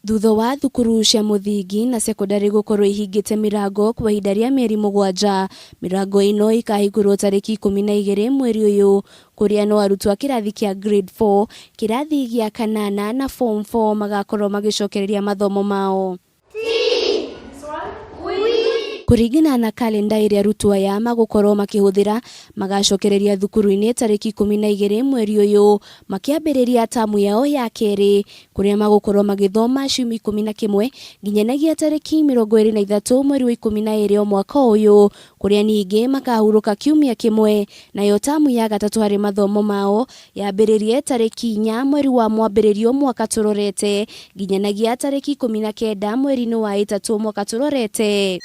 Thutha wa thukuru cia mũthingi na cekondarĩ gũkorwo ihingĩte mĩrango kwa ihinda rĩa mĩeri 7, mĩrango ĩno ĩkahingũrwo tarĩki 12 mweri ũyũ, kũrĩa no arutwo a kĩrathi kĩa grade 4, kĩrathi gĩa kanana na form 4 magakorwo magĩcokereria mathomo mao. Kũringana na kalenda ĩrĩa arutwo aya magũkorwo makĩhũthĩra, magacokereria thukuru-inĩ tarĩki 12 mweri ũyũ, makĩambĩrĩria tamu yao ya kerĩ, kũrĩa magũkorwo magĩthoma ciumia 11 nginyanagia tarĩki 23 mweri wa 12 o mwaka ũyũ, kũrĩa ningĩ makahurũka kiumia kĩmwe, nayo tamu ya gatatũ harĩ mathomo mao yambĩrĩrie tarĩki 4 mweri wa mwambĩrĩrio mwaka tũrorete nginyanagia tarĩki 19 mweri-inĩ wa ĩtatũ mwaka tũrorete.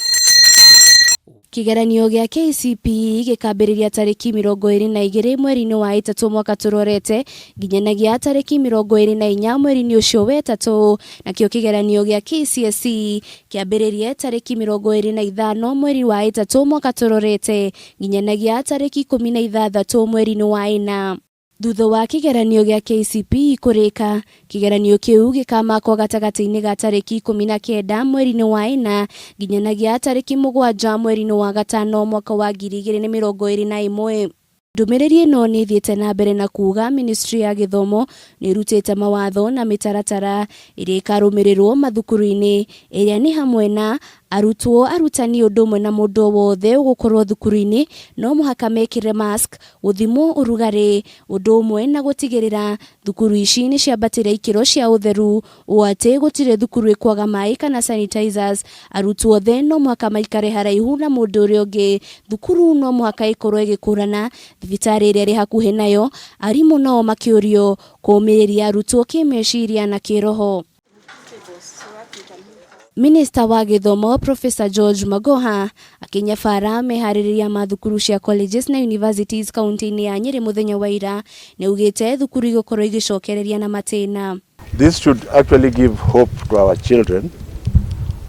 Kĩgeranio gĩa KCPE gĩkambĩrĩria tarĩki 22 mweri-inĩ wa ĩtatũ mwaka tũrorete nginyanagia tarĩki 24 mweri-inĩ ũcio wa ĩtatũ, nakĩo kĩgeranio gĩa KCSE kĩambĩrĩrie tarĩki 25 mweri wa ĩtatũ mwaka tũrorete nginyanagia tarĩki 16 mweri-inĩ wa ĩna. Thutha wa kĩgeranio gĩa KCPE kũrĩka, kĩgeranio kĩu gĩkamakwo gatagatĩ-inĩ ga tarĩki 19 mweri-inĩ wa ĩna nginyanagia tarĩki 7 mweri-inĩ wa gatano mwaka wa 2021. Ndũmĩrĩri ĩno nĩ ĩthiĩte na mbere na kuuga ministry ya gĩthomo nĩ ĩrutĩte mawatho na mĩtaratara ĩrĩa ĩkarũmĩrĩrwo mathukuru-inĩ, ĩrĩa nĩ hamwe na arutwo, arutani ũndũ ũmwe na mũndũ o wothe ũgũkorwo thukuru-inĩ no mũhaka mekĩre mask, gũthimwo ũrugarĩ, ũndũ ũmwe na gũtigĩrĩra thukuru ici nĩ ciambatĩria ikĩro cia ũtheru ũũ atĩ gũtirĩ thukuru ĩkwaga maĩ kana sanitizers, arutwo othe no mũhaka maikare haraihu na mũndũ ũrĩa ũngĩ, thukuru no mũhaka ĩkorwo ĩgĩkũrana thibitarĩ ĩrĩa ĩrĩ hakuhĩ nayo, arimũ nao makĩũrio kũũmĩrĩria arutwo kĩmeciria na kĩroho. Minista wa gĩthomo Professor George Magoha akĩnyabara meharĩrĩria ma thukuru cia colleges na universities kaunti-inĩ ya Nyĩrĩ mũthenya wa ira, nĩaugĩte thukuru igũkorwo igĩcokereria na matĩna. This should actually give hope to our children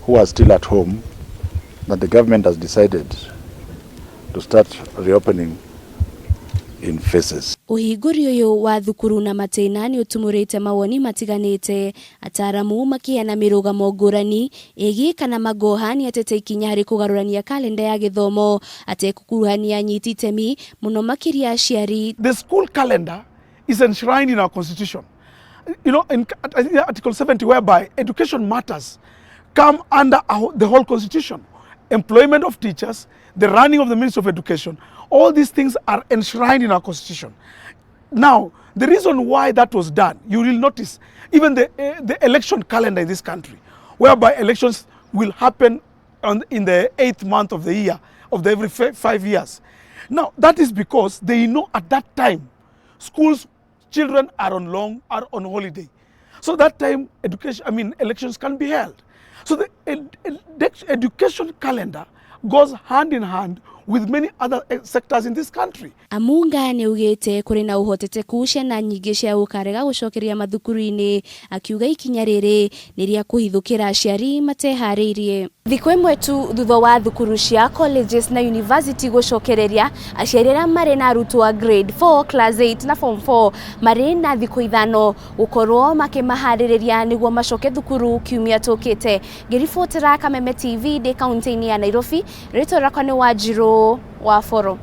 who are still at home that the government has decided to start reopening in phases. Ũhingũri ũyũ wa thukuru na matĩna nĩ ũtumũrĩte mawoni matiganĩte, ataramu makĩheana mĩrũgamo ngũrani ĩgiĩ kana Magoha nĩ atete ikinya harĩ kũgarũrania kalenda ya gĩthomo atekũkuruhania anyiti itemi mũno makĩria aciari. The school calendar is enshrined in our constitution. In Article 70, whereby education matters come under the whole constitution. Employment of teachers, the running of the Ministry of Education, all these things are enshrined in our constitution. Now, the reason why that was done, you will notice even the election calendar in this country, whereby elections will happen in the 8th month of the year, of the every 5 years. Now, that is because they know at that time, schools, children are on long, are on holiday. So that time, education, I mean, elections can be held. So the education calendar goes hand in hand with many other sectors in this country. Amunga nĩaugĩte kũrĩ na ũhotekeku ciana nyingĩ cia gũkarega gũcokereria mathukuru-inĩ, akiuga ikinya rĩrĩ nĩ rĩa kũhithũkĩra aciari mateharĩirie. Thikũ ĩmwe tu thutha wa thukuru cia colleges na university gũcokereria, aciari arĩa marĩ na arutwo a grade 4, class 8 na form 4 marĩ na thikũ 5 gũkorwo makĩmaharĩrĩria nĩguo macoke thukuru kiumia tũkĩte. Ngĩribotera Kameme TV ndĩ kaunti-inĩ ya Nairobi, rĩtwa rĩakwa nĩ Wanjirũ wa Boro.